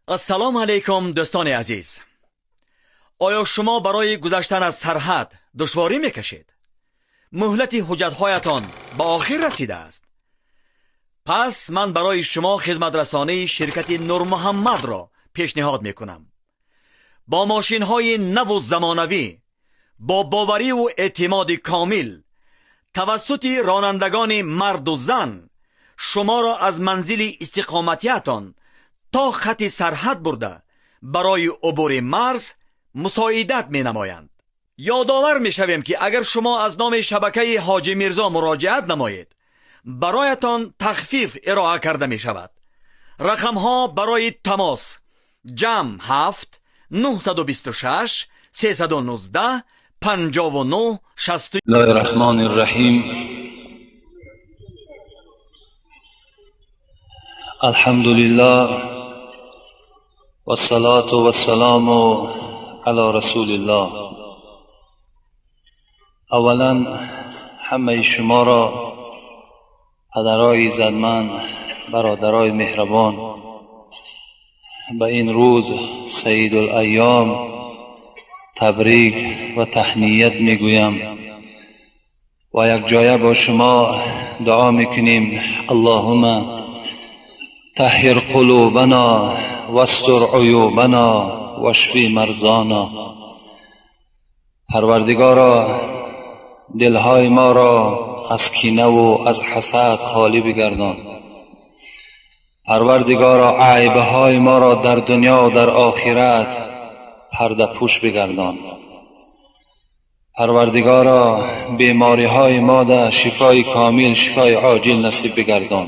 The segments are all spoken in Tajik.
Ассалому алайкум, дӯстони азиз. Оё шумо барои гузаштан аз сарҳад душворӣ мекашед? Муҳлати ҳуҷҷатҳоятон ба охир расидааст? Пас ман барои шумо хизматрасонии ширкати Нурмуҳаммадро пешниҳод мекунам. Бо мошинҳои наву замонавӣ, бо бовариву эътимоди комил, тавассути ронандагони марду зан шуморо аз манзили истиқоматиятон то хати сарҳад бурда, барои убури марз мусоидат менамоянд. Ёдовар мешавем, ки агар шумо аз номи шабакаи Ҳоҷӣ Мирзо муроҷиат намоед, бароятон тахфиф ироа карда мешавад. Рақамҳо барои тамос: +7 926 319 59 60. الله الرحمن الرحیم. الحمد لله والصلاة والسلام على رسول الله. اولا همه شما را، پدرای زدمن، برادرای مهربان، به این روز سید الایام تبریک و تهنیت میگویم و یک جایه با شما دعا میکنیم: اللهم طهر قلوبنا واستر عیوبنا واشفی مرضانا. پروردگارا، دلهای ما را از کینه و از حسد خالی بگردان. پروردگارا، عیبهای ما را در دنیا و در آخرت پرده پوش بگردان. پروردگارا، بیماری های ما در شفای کامل، شفای عاجل نصیب بگردان.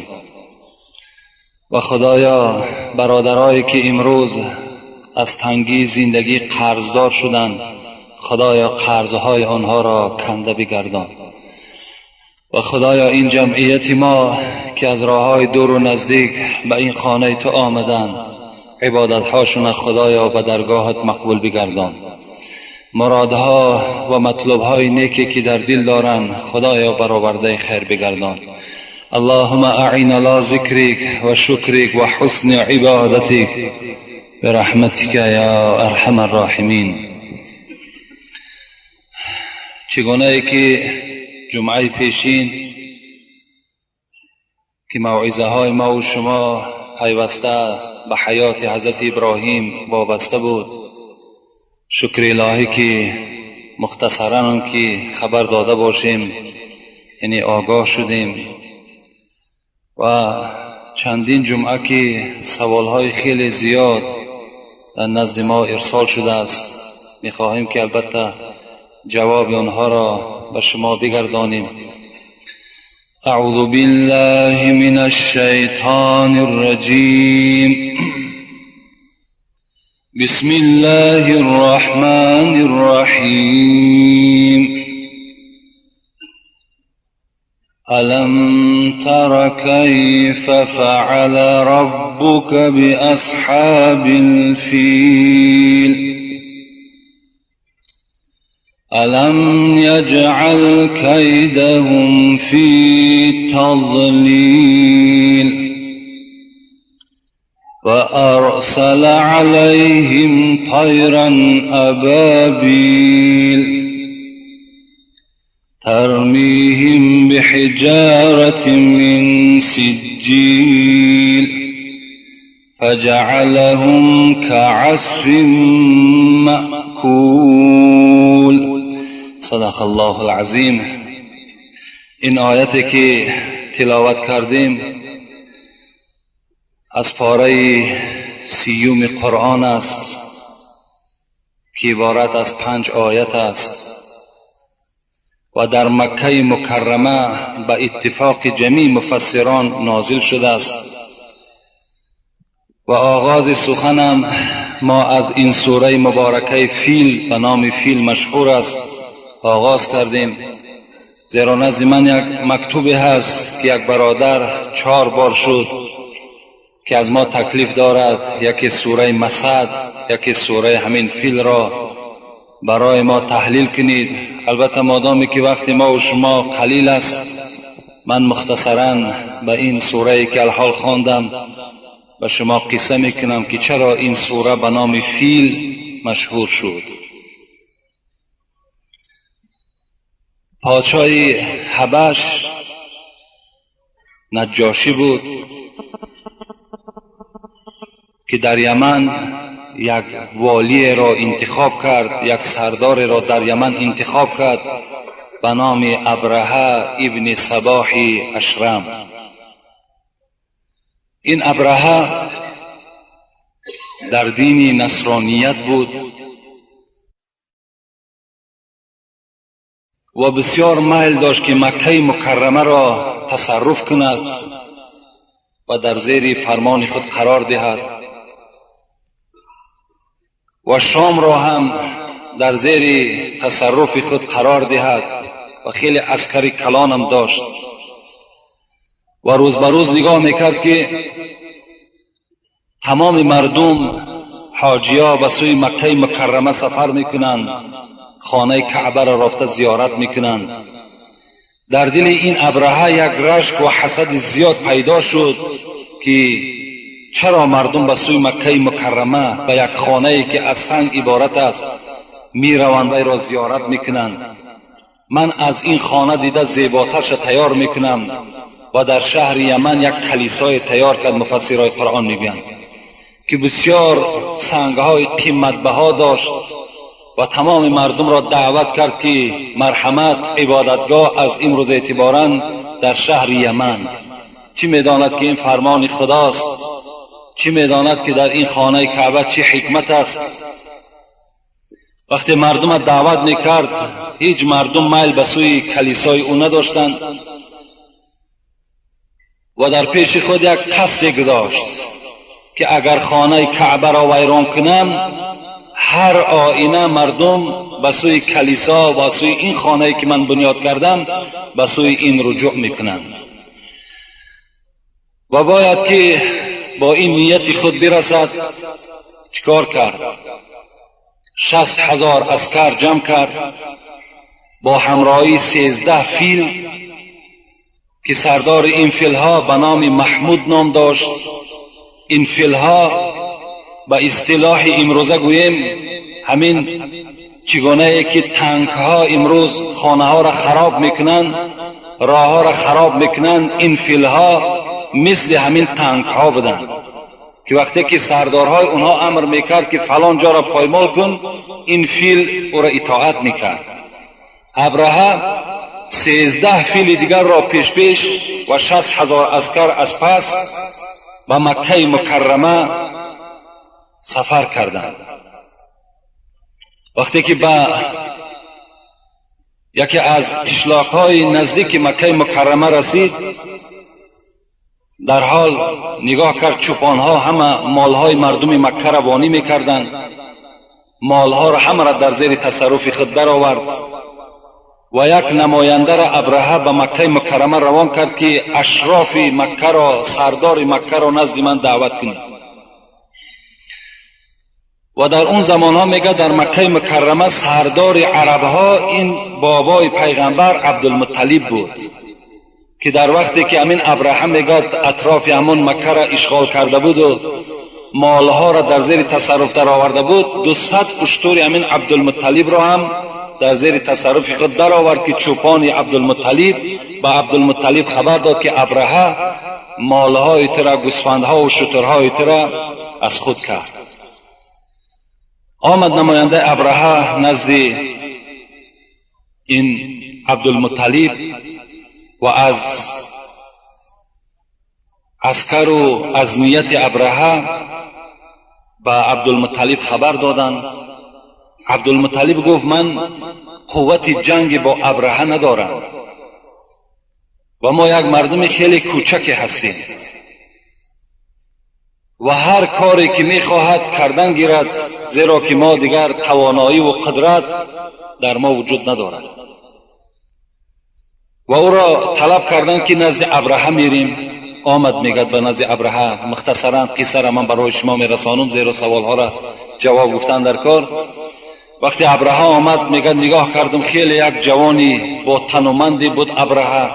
و خدایا، برادرایی که امروز از تنگی زندگی قرضدار شدند، خدایا قرضهای آنها را کنده بگردان. و خدایا، این جمعیت ما که از راههای دور و نزدیک به این خانه تو آمدند، عبادتهاشون خدایا به درگاهت مقبول بگردان. مرادها و مطلوبهای نیکی که در دل دارند، خدایا برآورده خیر بگردان. اللهم اعنا على ذکرک و شکرک و حسن عبادتک برحمتک یا ارحم الراحمین. چگونه ای که جمعه پیشین که موعظه های ما و شما پیوسته به حیات حضرت ابراهیم وابسته بود، شکر الهی که مختصرا که خبر داده باشیم، یعنی آگاه شدیم. و چندین جمعه که سوالهای خیلی زیاد در نزد ما ارسال شده است، میخواهیم که البته جواب آنها را به شما بگردانیم. اعوذ بالله من الشیطان الرجیم. بسم الله الرحمن الرحیم. ألم تر كيف فعل ربك بأصحاب الفيل؟ ألم يجعل كيدهم في تضليل وأرسل عليهم طيرا أبابيل ترميهم بحجارة من سجيل فجعلهم كعصف مأكول. صدق الله العظیم. این آیتی که تلاوت کردیم از پاره 30 قرآن است که عبارت از 5 آیت است و در مکه مکرمه به اتفاق جمیع مفسران نازل شده است. و آغاز سخنم ما از این سوره مبارکه فیل، به نام فیل مشهور است، آغاز کردیم، زیرا نزد من یک مکتوبی هست که یک برادر 4 بار شد که از ما تکلیف دارد یکی سوره مسد، یکی سوره همین فیل را برای ما تحلیل کنید. البته مادامی که وقتی ما و شما قلیل است، Ман мухтасаран ба ин сурае ки алҳол хондам ба шумо қисса мекунам, ки чаро ин сура ба номи фил машҳур шуд. Подшоҳи Ҳабаш Наҷошӣ буд, ки дар Яман як волиеро интихоб кард, як сардореро дар Яман интихоб кард ба номи Абраҳа ибни Сабоҳи Ашрам. Ин Абраҳа дар дини насроният буд ва бисёр майл дошт, ки Маккаи Мукаррамаро тасарруф кунад ва дар зери фармони худ қарор диҳад ва Шомро ҳам дар зери тасарруфи худ қарор диҳад, ва хеле аскари калонам дошт ва рӯз ба рӯз нигоҳ мекард, ки тамоми мардум, ҳоҷиё ба сӯи Маккаи Мукаррама сафар мекунанд, хонаи Каъбаро рафта зиёрат мекунанд. Дар дили ин Абраҳа як рашк ва ҳасади зиёд пайдо шуд, ки чаро мардум ба сӯи Маккаи Мукаррама, ба як хонае ки аз санг иборат аст, мераванд, вайро зиёрат мекунанд. Ман аз ин хона дида зеботарша тайёр мекунам. Ва дар шаҳри Яман як калисое тайёр кард. Муфассирои Қуръон мегӯянд, ки бисёр сангҳои қиматбаҳо дошт ва тамоми мардумро даъват кард, ки марҳамат, ибодатгоҳ аз имрӯз эътиборан дар шаҳри Яман. Чӣ медонад, ки ин фармони Худост? Чӣ медонад, ки дар ин хонаи Каъба чӣ ҳикмат аст? Вақте мардума даъват мекард, ҳеҷ мардум майл ба сӯи калисои ӯ надоштанд. Ва дар пеши худ як қасде гузошт, ки агар хонаи Каъбаро вайрон кунам, ҳар оина мардум ба сӯи калисо, ба сӯи ин хонае ки ман бунёд кардам, ба сӯи ин руҷӯъ мекунанд. Ва бояд ки бо ин нияти худ бирасад. Чикор кард? 60 000 аскар ҷамъ кард бо ҳамроҳии 13 фил, ки сардори ин филҳо ба номи Маҳмуд ном дошт. Ин филҳо, ба истилоҳи имрӯза гӯем, ҳамин чӣ гунае ки танкҳо имрӯз хонаҳоро хароб мекунанд, роҳҳоро хароб мекунанд, ин филҳо мисли ҳамин танкҳо буданд, ки вақте ки сардорҳои онҳо амр мекард, ки фалон ҷоро поймол кун, ин фил ӯро итоат мекард. Абраҳа 13 фили дигарро пешпеш ва 60 000 аскар аз пас ба Маккаи Мукаррама сафар карданд. Вақте ки ба яке аз қишлоқҳои наздики Маккаи Мукаррама расид, дар ҳол нигоҳ кард, чӯпонҳо ҳама молҳои мардуми Маккаро вонӣ мекарданд. Молҳоро ҳамаро дар зери тасарруфи худ даровард ва як намояндаро Абраҳа ба Маккаи Мукаррама равон кард, ки ашрофи Маккаро, сардори Маккаро назди ман даъват кунед. Ва дар он замонҳо, мега, дар Маккаи Мукаррама сардори арабҳо ин бобои пайғамбар Абдулмутталиб буд, ки дар вақте ки ҳамин Абраҳа, мегӯяд, атрофи ҳамон Маккаро ишғол карда буду молҳоро дар зери тасарруф дароварда буд, 200 уштури ҳамин Абдулмутталибро ҳам дар зери тасарруфи худ даровард, ки чӯпони Абдулмутталиб ба Абдулмутталиб хабар дод, ки Абраҳа молҳои тура, гӯсфандҳову шутурҳои тура аз худ кард. Омад намояндаи Абраҳа назди ин Абдулмутталиб ва аз аскару аз нияти Абраҳа ба Абдулмутталиб хабар доданд. Абдулмутталиб гуфт: «Ман қуввати ҷанги бо Абраҳа надорам ва мо як мардуми хеле кӯчаке ҳастем, ва ҳар коре ки мехоҳад кардан гирад, зеро ки мо дигар тавоноиву қудрат дар мо вуҷуд надорад». Ва ӯро талаб карданд, ки назди Абраҳа мерим. Омад, мегӯяд, ба назди Абраҳа. Мухтасаран қиссара ман барои шумо мерасонам, зеро саволҳоро ҷавоб гуфтан дар кор. Вақте Абраҳа омад, мегӯяд, нигоҳ кардам, хеле як ҷавони бо тануманде буд Абраҳа.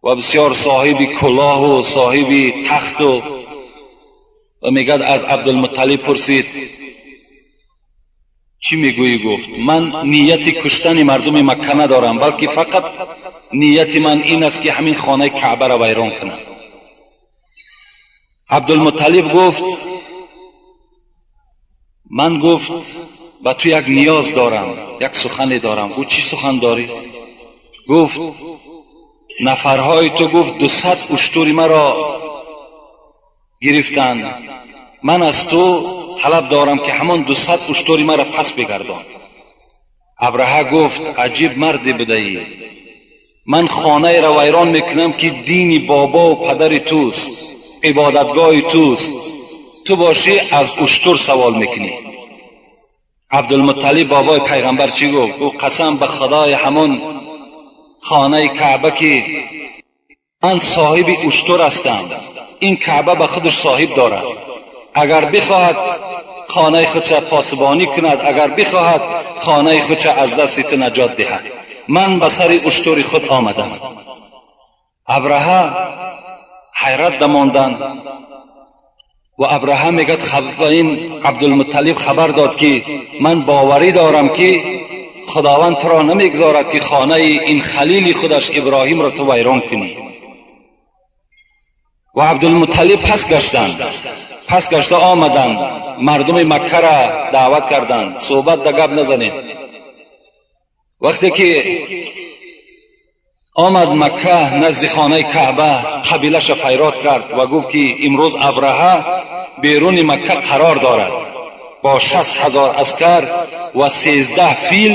ва бисёр соҳиби кулоҳу соҳиби тахту. Ва мегӯяд, аз Абдулмутталиб пурсид: «Чӣ мегӯӣ?» Гуфт: «Ман нияти куштани мардуми Макка надорам, балки фақат нияти ман ин аст, ки ҳамин хонаи Каъбаро вайрон кунам». Абдулмутталиб гуфт: «Ман, гуфт, ба ту як ниёз дорам, як сухане дорам». Гуфт: «Чӣ сухан дорӣ?» Гуфт: «Нафарҳои ту, гуфт, 200 уштури маро гирифтанд. Ман аз ту талаб дорам, ки ҳамон 200 уштури маро пас бигардон». Абраҳа гуфт: «Аҷиб марде будаӣ! Ман хонаеро вайрон мекунам, ки дини бобову падари туст, ибодатгоҳи туст, ту бошӣ, аз уштур савол мекунӣ». Абдулмутталиб, бобои пайғамбар, чӣ гуфт? Гуфт: «Қасам ба Худои ҳамон хонаи Каъба, ки ман соҳиби уштур ҳастам. Ин Каъба ба худаш соҳиб дорад. Агар бихоҳад, хонаи худша посбонӣ кунад, агар бихоҳад, хонаи худша аз дасти ту наҷот диҳад. Ман ба сари уштури худ омадам». Абраҳа ҳайрат дамонданд ва Абраҳа мегӯяд, ба ин Абдулмутталиб хабар дод, ки ман боварӣ дорам, ки Худованд туро намегузорад, ки хонаи ин халили худаш Иброҳимро ту вайрон кунӣ. Ва Абдулмутталиб пас гаштанд, пас гашта омаданд, мардуми Маккара даъват карданд: «Суҳбат да гап назанед». Вақте ки омад Макка, назди хонаи Каъба, қабилаша файрод кард ва гуфт, ки имрӯз Абраҳа беруни Макка қарор дорад, бо 60 000 аскар ва 13 фил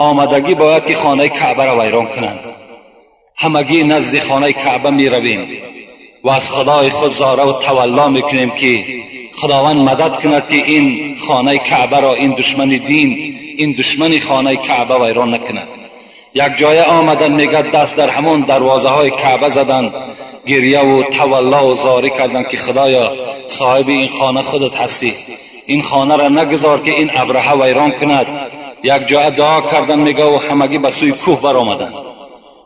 омадагӣ, бояд ки хонаи Каъбаро вайрон кунанд. Ҳамагӣ назди хонаи Каъба меравем ва аз Худои худ зораву тавалло мекунем, ки Худованд мадад кунад, ки ин хонаи Каъбаро ин душмани дин, ин душмани хонаи Каъба вайрон накунад. Як ҷоя омаданд, мегӯяд, даст дар ҳамон дарвозаҳои Каъба заданд, гирьяву таваллову зорӣ карданд, ки Худоё, соҳиби ин хона худат ҳастӣ, ин хонаро нагузор, ки ин Абраҳа вайрон кунад. Як ҷоя дуо карданд, мегӯ, ҳамагӣ ба сӯи кӯҳ баромаданд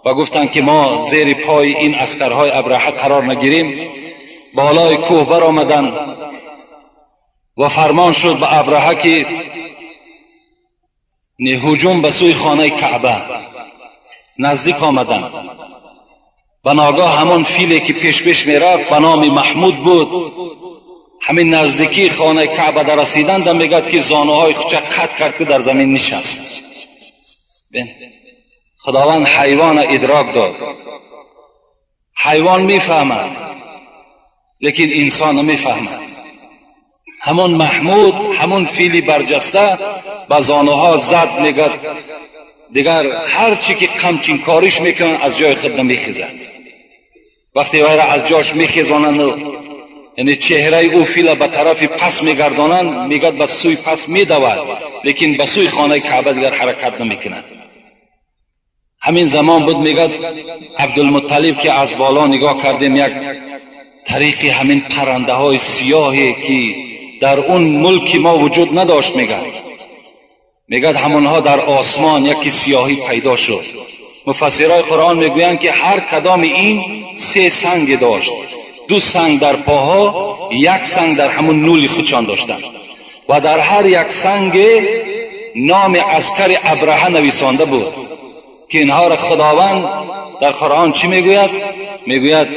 ва гуфтанд, ки мо зери пои ин аскарҳои Абраҳа қарор нагирем. Болои кӯҳ баромаданд ва фармон шуд ба Абраҳа, ки ҳуҷум ба сӯи хонаи Каъба. Наздик омаданд, ба ногаҳ ҳамон филе, ки пешпеш мерафт, ба номи Маҳмуд буд, ҳамин наздикии хонаи Каъба дар расиданда, мегӯяд, ки зонуҳои худша қатъ кард, ки дар замин нишаст. Худованд ҳайвона идрок дод. Ҳайвон мефаҳмад, лекин инсон намефаҳмад. Ҳамон Маҳмуд, ҳамон фили барҷаста, ба зонуҳо зад, мегӯяд, дигар ҳар чӣ ки қамчинкориш мекунанд, аз ҷои худ намехезад. Вақте вайра аз ҷош мехезонанду, яъне чеҳраи ӯ фила ба тарафи пас мегардонанд, мегӯяд, ба сӯи пас медавад, лекин ба сӯи хонаи Каъба дигар ҳаракат намекунад. Ҳамин замон буд, мегӯяд Абдулмутталиб, ки аз боло нигоҳ кардем, як тариқи ҳамин паррандаҳои сиёҳе, ки дар он мулки мо вуҷуд надошт, мегӯяд, ҳамонҳо дар осмон яке сиёҳӣ пайдо шуд. Муфассирои Қуръон мегӯянд, ки ҳар кадоми ин се санге дошт: ду санг дар поҳо, як санг дар ҳамун нули худшон доштанд, ва дар ҳар як санге номи аскари Абраҳа нависонда буд, ки инҳоро Худованд дар Қуръон чӣ мегӯяд? Мегӯяд: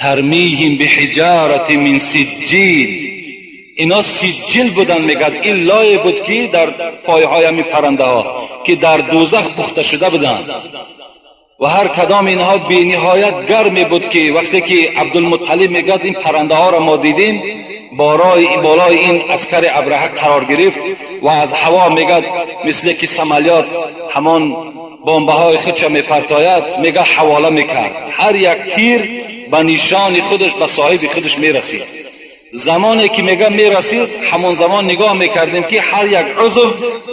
ترميهم بحجارة من سجيل. Ино сиҷҷил буданд. Мегӯяд, ин лое буд, ки дар пойҳои ҳамин паррандаҳо, ки дар дӯзах пухта шуда буданд, ва ҳар кадом инҳо бениҳоят гарме буд, ки вақте ки Абдулмутталиб мегӯяд, ин паррандаҳоро мо дидем, болои ин аскари Абраҳа қарор гирифт ва аз ҳаво, мегӯяд, мисле ки самолёт ҳамон бомбаҳои худша мепартояд, мега, ҳавола мекард. Ҳар як тир ба нишони худаш, ба соҳиби худаш мерасид. Замоне ки, мега, мерасид, ҳамон замон нигоҳ мекардем, ки ҳар як узв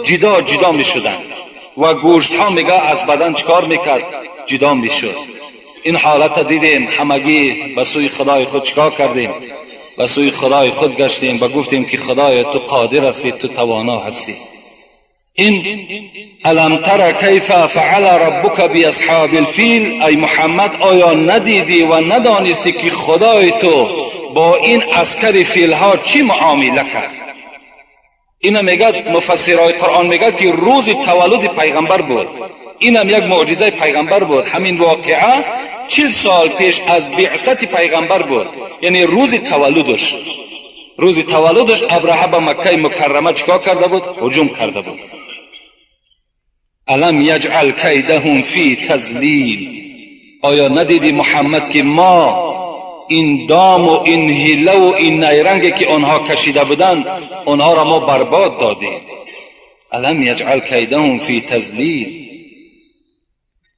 ҷидо ҷидо мешуданд ва гӯштҳо, мега, аз бадан чӣ кор мекард? Ҷидо мешуд. Ин ҳолата дидем, ҳамагӣ ба сӯи Худои худ чӣ кор кардем? Ба сӯи Худои худ гаштем ва гуфтем, ки Худоё, ту қодир ҳастӣ, ту тавоно ҳастӣ. این الم تر کیف فعل ربک باصحاب الفیل، ای محمد آیا ندیدی و ندانستی که خدای تو با این عسکر فیلها چی معامله کرد؟ اینا میگد مفسرهای قرآن میگد که روز تولد پیغمبر بود. اینم یک معجزه پیغمبر بود. همین واقعه 40 سال پیش از بعثت پیغمبر بود، یعنی روز تولدش. روز تولدش ابرهه به مکه مکرمه چیکار کرده بود؟ هجوم کرده بود. الم یجعل کیدهم فی تضلیل، آیا ندیدی محمد که ما این دام و این حیله و این نیرنگ که آنها کشیده بودند آنها را ما برباد دادیم. الم یجعل کیدهم فی تضلیل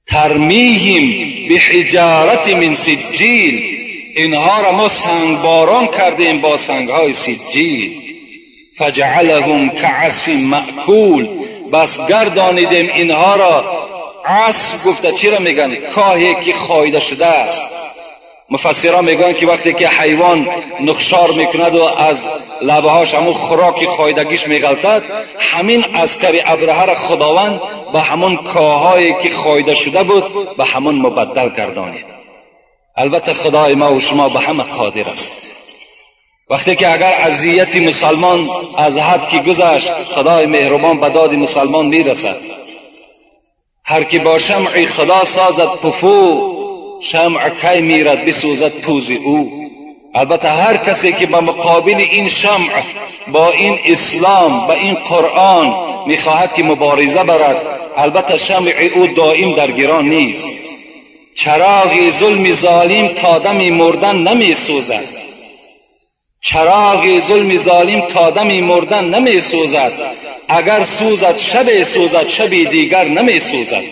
ترمیهم بحجارت من سجیل، اینها را ما سنگباران کردیم با سنگهای سجیل. فجعلهم كعصف مأکول، بس گردانیدیم اینها را. عصف گفته چی را میگن؟ کاهی که خایده شده است. مفسران میگن که وقتی که حیوان نخشار میکند و از لبهاش همون خوراک خایدگیش میغلطد، همین عسکر ابرهه را خداوند به همون کاهایی که خایده شده بود به همون مبدل گردانید. البته خدای ما و شما به همه قادر است. وقتی که اگر اذیت مسلمان از حد که گذشت، خدای مهربان به داد مسلمان میرسد. هر کی با شمع خدا سازد پفو، شمع کی میرد بسوزد پوز او. البته هر کسی که به مقابل این شمع با این اسلام با این قرآن میخواهد که مبارزه برد، البته شمع او دائم در گران نیست. چراغ ظلم ظالم تا دم مردن نمیسوزد. چراغ ظلم ظالم تا دم مردن نمیسوزد. اگر سوزد شب سوزد، شب دیگر نمیسوزد.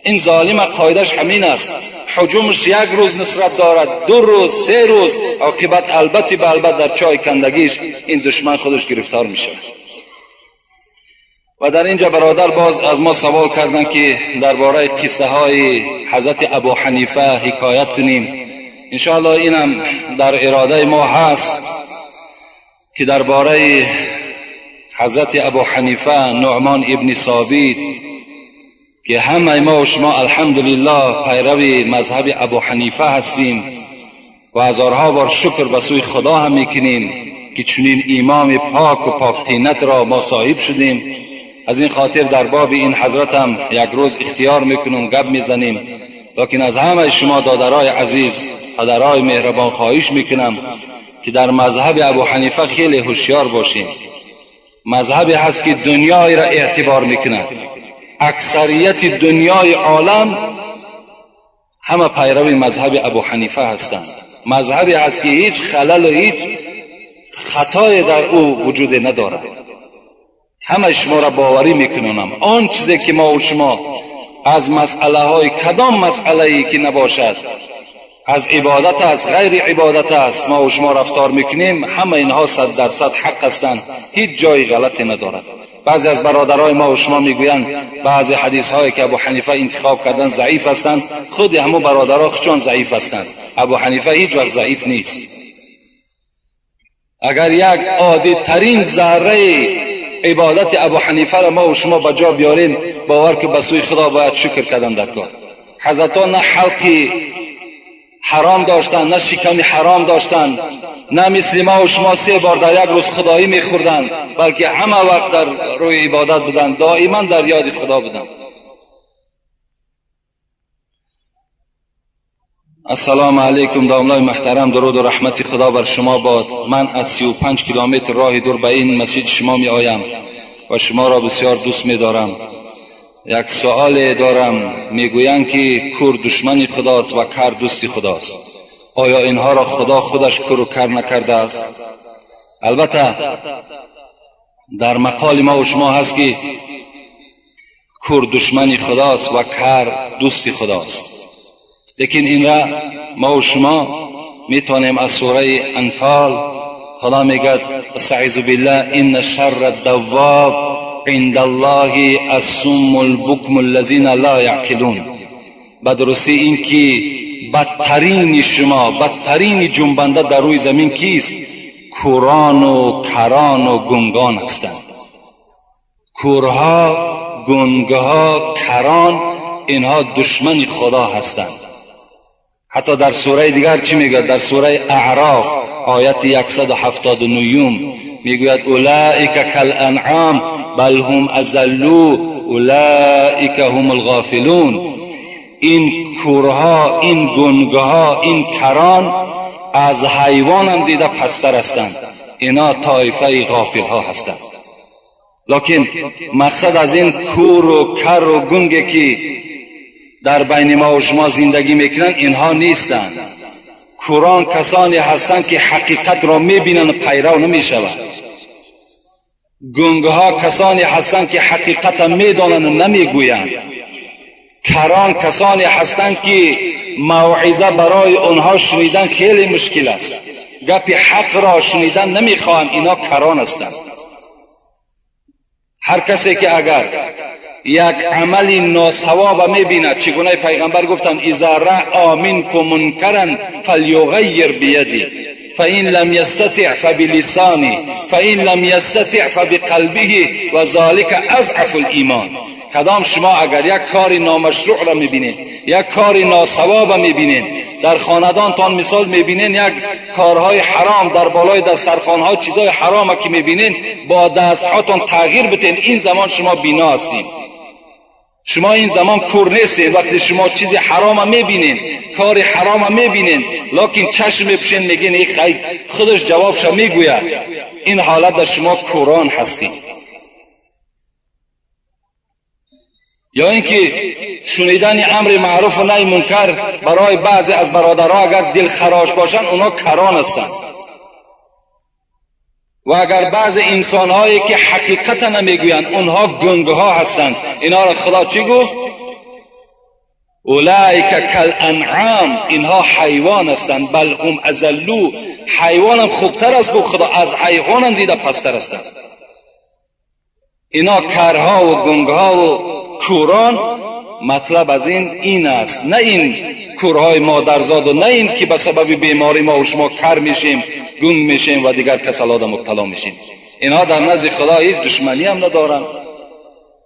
این ظالم قاعدش همین است. هجومش یک روز نصرت دارد، 2 روز، 3 روز، عاقبت البته به البته در چای کندگیش این دشمن خودش گرفتار میشه. و در اینجا برادر باز از ما سوال کردن که درباره قصه های حضرت ابو حنیفه حکایت کنیم. انشاءالله اینم در اراده ما هست که درباره حضرت ابو حنیفه نعمان ابن ثابت که همه ما و شما الحمدلله پیرو مذهب ابو حنیفه هستیم و هزارها بار شکر به سوی خدا هم میکنیم که چنین امام پاک و پاک طینت را ما صاحب شدیم. از این خاطر در باب این حضرت هم یک روز اختیار میکنم، گپ میزنیم. لیکن از همه شما دادرای عزیز، پدرای مهربان خواهش میکنم که در مذهب ابو حنیفه خیلی هوشیار باشیم. مذهبی هست که دنیای را اعتبار میکنه. اکثریت دنیای عالم همه پیرو مذهب ابو حنیفه هستند. مذهبی هست که هیچ خلل و هیچ خطای در او وجود ندارد. همه شما را باوری میکنم آن چیزی که ما و شما از مسئله های کدام مسئله ای که نباشد، از عبادت است، غیر عبادت است، ما و شما رفتار میکنیم، همه اینها 100% حق هستند، هیچ جای غلطی ندارد. بعضی از برادرای ما و شما میگویند بعضی حدیث هایی که ابو حنیفه انتخاب کردن ضعیف هستند. خود همو برادرها خودشان ضعیف هستند. ابو حنیفه هیچ وقت ضعیف نیست. اگر یک عادی ترین ذره عبادت ابو حنیفه را ما و شما به جا بیاریم، باور که به سوی خدا باید شکر کردن در کار. حضرتان نه حلقی حرام داشتن، نه شکمی حرام داشتن، نه مثل ما و شما 3 بار در یک روز خدایی میخوردن، بلکه همه وقت در روی عبادت بودن، دائما در یاد خدا بودن. السلام علیکم داملای محترم، درود و رحمت خدا بر شما باد. من از 35 کیلومتر راه دور به این مسجد شما می آیم و شما را بسیار دوست می دارم. یک سوال دارم. میگویند که کور دشمن خداست و کر دوست خداست. آیا اینها را خدا خودش کور و کر نکرده است؟ البته در مقال ما و شما هست که کور دشمن خداست و کر دوست خداست، لیکن این را ما و شما میتونیم از سوره انفال، خدا میگد استعیذ بالله ان شر الدواب عند الله الصم البکم الذین لا یعقلون. به درستی این که بدترین شما، بدترین جنبنده در روی زمین کیست؟ کوران و کران و گنگان هستند. Кӯрҳо, гунгҳо, карон инҳо душмани Худо ҳастанд. Ҳатто дар сураи дигар чӣ мегӯяд? Дар сураи Аъроф ояти 179 мегӯяд: улаика кал-анъом бал ҳум азаллу улаика ҳумул ғофилун. Ин кӯрҳо, ин гунгҳо, ин карон аз ҳайвон ҳам дида пасттар ҳастанд. Инҳо тоифаи ғофилҳо ҳастанд. Лекин мақсад аз ин кӯру кару гунге ки дар байни мо ва шумо зиндагӣ мекунанд, инҳо нестанд. Кӯрон касоне ҳастанд ки ҳақиқатро мебинанд ва пайрав намешаванд. Гунгҳо касоне ҳастанд ки ҳақиқатро медонанд ва намегӯянд. Карон касоне ҳастанд ки мавъиза барои онҳо шунидан хеле мушкил аст, гапи ҳақро шунидан намехоҳанд. Инҳо карон ҳастанд. Ҳар касе ки агар як амали носавоба мебинад, чӣ гуна пайғамбар гуфтанд: иза раъа минкум мункаран фалюғайир бияди фаин лам ястатиъ фабилисани фаин лам ястатиъ фабиқалбиҳи ва золика азъафу лимон. Кадом шумо агар як кори номашрӯъро мебинед, як кори носавоба мебинед, дар хонадонтон мисол мебинед як корҳои ҳаром дар болои дастархонҳо, чизҳои ҳарома ки мебинед, бо дастҳотон тағйир битен, ин замон шумо бино ҳастед. Шумо ин замон кӯр нестед. Вақте шумо чизи ҳарома мебинед, кори ҳарома мебинед, лекин чашм мепӯшед, мегӯед эй хайр, худаш ҷавобша мегӯяд, ин ҳолат дар шумо кӯрон ҳастед. Ё ин ки шунидани амри маъруф ва наҳи мункар барои баъзе аз бародарҳо агар дилхарош бошанд, онҳо карон ҳастанд. Ва агар баъзе инсонҳое ки ҳақиқата намегӯянд, онҳо гунгҳо ҳастанд. Инҳоро Худо чӣ гуфт? Улаика кал-анъом, инҳо ҳайвон ҳастанд. Бал ҳум азаллу, ҳайвонам хубтар аст, гуфт Худо, аз ҳайвонам дида пасттар ҳастанд. Инҳо карҳо ва гунгҳо ва кӯрон. Матлаб аз ин аст, на ин кӯрҳои модарзод ва на ин ки ба сабаби беморӣ мо ва шумо кар мешем, гунг мешем ва дигар касалода мубтало мешем. Инҳо дар назди Худо ҳеҷ душманӣ ҳам надоранд.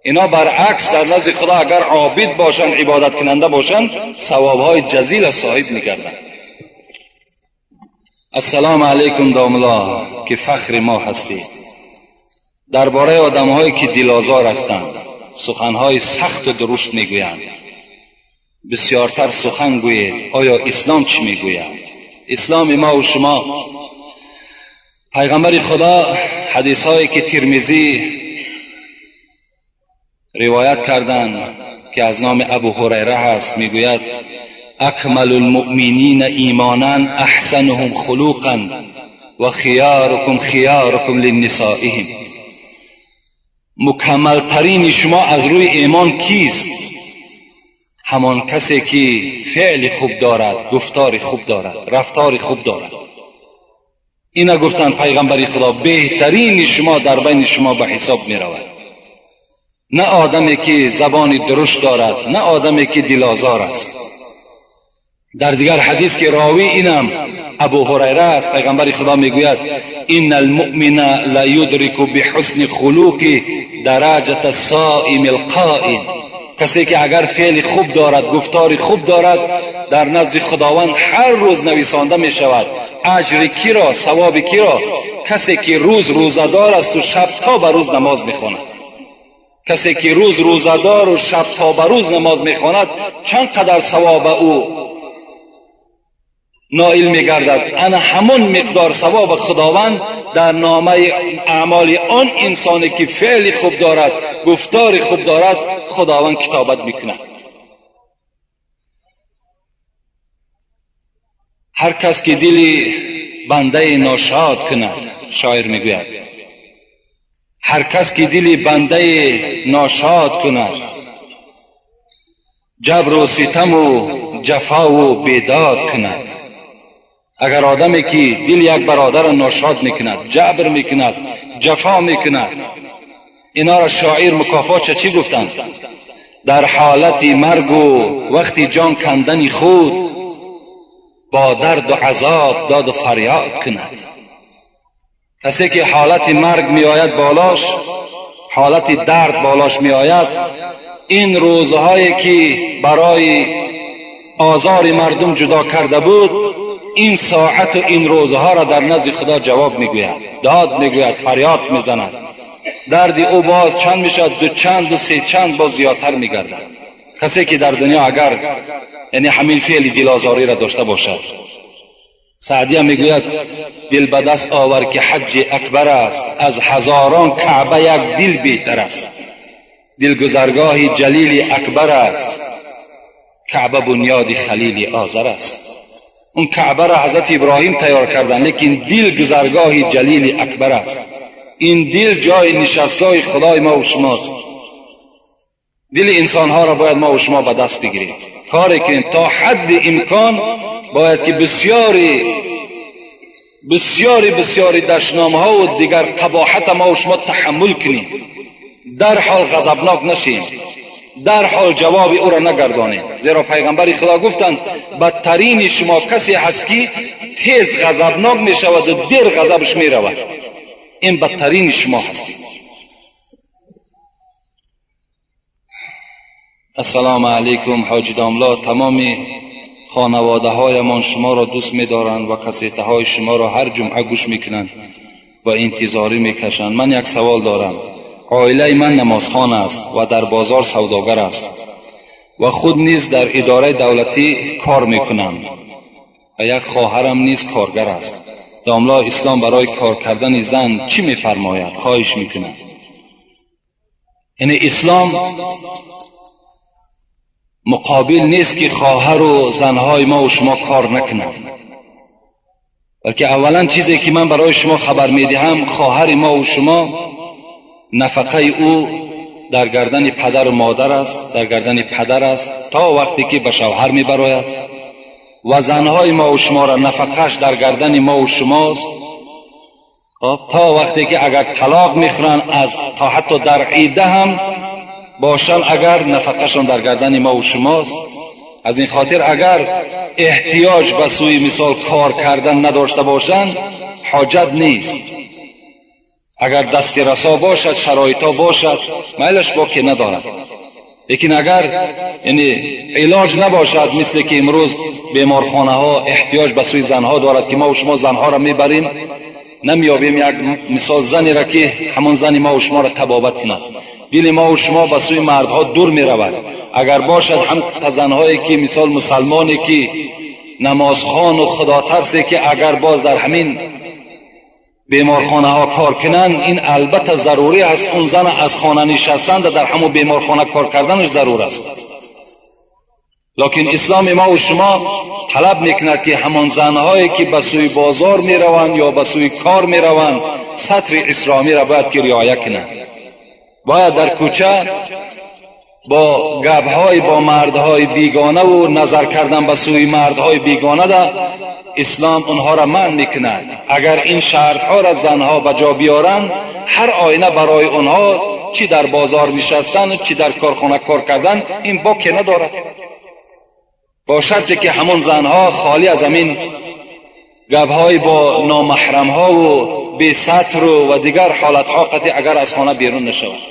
Инҳо баръакс дар назди Худо агар обид бошанд, ибодаткунанда бошанд, савобҳои ҷазила соҳиб мегарданд. Ассалому алайкум домулло, ки фахри мо ҳастед. Дар бораи одамҳое ки дилозор ҳастанд, суханҳои сахту дурушт мегӯянд, бисёртар сухан гӯед. Оё ислом чӣ мегӯяд? Исломи мо ва шумо, пайғамбари Худо ҳадисҳое ки Тирмизӣ ривоят карданд, ки аз номи Абу Ҳурайра ҳаст, мегӯяд: акмалу лмуъминина имонан аҳсануҳум хулуқан ва хиёрукум хиёрукум линнисоиҳим. Мукаммалтарини шумо аз рӯи имон кист? Ҳамон касе ки феъли хуб дорад, гуфтори хуб дорад, рафтори хуб дорад. Ина гуфтанд пайғамбари Худо: беҳтарини шумо дар байни шумо ба ҳисоб меравад на одаме ки забони дурушт дорад, на одаме ки дилозор аст. Дар дигар ҳадис ки ровӣ инам Абу Ҳурайра аст, пайғамбари Худо мегӯяд: инна алмуъмина ла юдрику биҳусни хулуқи дараҷата соими алқоим. Касе ки агар феъли хуб дорад, гуфтори хуб дорад, дар назди Худованд ҳар рӯз нависонда мешавад аҷри киро, савоби киро? Касе ки рӯз рӯзадор асту шаб то ба рӯз намоз мехонад. Касе ки рӯз рӯзадору шаб то ба рӯз намоз мехонад, чанд қадар савоба ӯ ноил мегардад? Ана ҳамон миқдор савоба Худованд дар номаи аъмоли он инсоне ки феъли хуб дорад, гуфтори хуб дорад, Худованд китобат мекунад. Ҳар кас ки дили бандаи ношод кунад, шоир мегӯяд, ҳар кас ки дили бандаи ношод кунад, ҷабру ситаму ҷафову бедод кунад. Агар одаме ки дили як бародарро ношод мекунад, ҷабр мекунад, ҷафо мекунад, инҳоро шоир мукофотша чӣ гуфтанд? Дар ҳолати маргу вақти ҷон кандани худ бо дарду азоб доду фарёд кунад. Касе ки ҳолати марг меояд болош, ҳолати дард болош меояд, ин рӯзҳое ки барои озори мардум ҷудо карда буд, ин соату ин рӯзҳоро дар назди Худо ҷавоб мегӯяд, дод мегӯяд, фарёд мезанад. Дарди ӯ боз чанд мешавад? Ду чанду се чанд боз зиёдтар мегардад. Касе ки дар дунё агар яъне ҳамин феъли дилозориро дошта бошад. Саъдия мегӯяд: дил ба даст овар, ки ҳаҷҷи акбар аст, аз ҳазорон Каъба як дил беҳтар аст. Дил гузаргоҳи Ҷалили Акбар аст, Каъба бунёди Халили Озар аст. Он Каъбаро Ҳазрати Иброҳим тайёр карданд, лекин дил гузаргоҳи Ҷалили Акбар аст. Ин дил ҷои нишастгоҳи Худои мо шумост. Дили инсонҳоро бояд мо шумо ба даст бигирем, коре кунем то ҳадди имкон. Бояд ки бисёри бисёри бисёри дашномҳо ва дигар қабоҳата мо шумо таҳаммул кунем, дарҳол ғазабнок нашем, дарҳол ҷавоби ӯро нагардонем. Зеро пайғамбари Худо гуфтанд: бадтарини шумо касе ҳаст, ки тез ғазабнок мешаваду дер ғазабаш меравад. Ин бадтарини шумо ҳастед. Ассалому алайкум, ҳоҷи домло. Тамоми хонаводаҳоямон шуморо дӯст медоранд ва кассетаҳои шуморо ҳар ҷумъа гӯш мекунанд ва интизорӣ мекашанд. Ман як савол дорам. Оилаи ман намозхон аст ва дар бозор савдогар аст ва худ низ дар идораи давлатӣ кор мекунам ва як хоҳарам низ коргар аст. Домло, ислом барои кор кардани зан чӣ мефармояд? Хоҳиш мекунам. Яъне ислом муқобил нест, ки хоҳару занҳои мо ва шумо кор накунанд, балки аввалан чизе ки ман барои шумо хабар медиҳам, хоҳари мо ва шумо нафақаи ӯ дар гардани падару модар аст, дар гардани падар аст, то вақте ки ба шавҳар мебарояд, ва занҳои мо ва шуморо нафақааш дар гардани мо ва шумост то вақте ки агар талоқ мехӯранд, аз то ҳатто дар идда ҳам бошанд, агар нафақашон дар гардани мо ва шумост. Аз ин хотир агар эҳтиёҷ ба сӯи мисол кор кардан надошта бошанд, ҳоҷат нест. Агар дасти расо бошад, шароитҳо бошад, майлаш боке надорад. Лекин агар яъне илоҷ набошад, мисле ки имрӯз беморхонаҳо эҳтиёҷ ба сӯи занҳо дорад, ки мо шумо занҳоро мебарем, намеёбем як мисол занеро, ки ҳамон зани мо шуморо табобат кунад. Дили мо шумо ба сӯи мардҳо дур меравад. Агар бошад ҳам занҳое ки мисол мусалмоне, ки намозхону худотарсе, ки агар боз дар ҳамин беморхонаҳо кор кунанд, ин албатта зарурӣ аст. Он зана аз хона нишастан дар ҳамон беморхона кор карданаш зарур аст. Лекин исломи мо шумо талаб мекунад, ки ҳамон занҳое ки ба сӯи бозор мераванд ё ба сӯи кор мераванд, сатри исломиро бояд ки риоя кунанд. Бояд дар кӯча бо гапҳои бо мардҳои бегонаву назар кардан ба сӯи мардҳои бегона да ислом онҳоро манъ мекунад. Агар ин шартҳоро занҳо ба ҷо биёранд, ҳар оина барои онҳо чӣ дар бозор нишастан, чӣ дар корхона кор кардан, ин боке надорад, бо шарте ки ҳамон занҳо холӣ аз ҳамин гапҳои бо номаҳрамҳову бесатру ва дигар ҳолатҳо қатъи агар аз хона берун нашавад.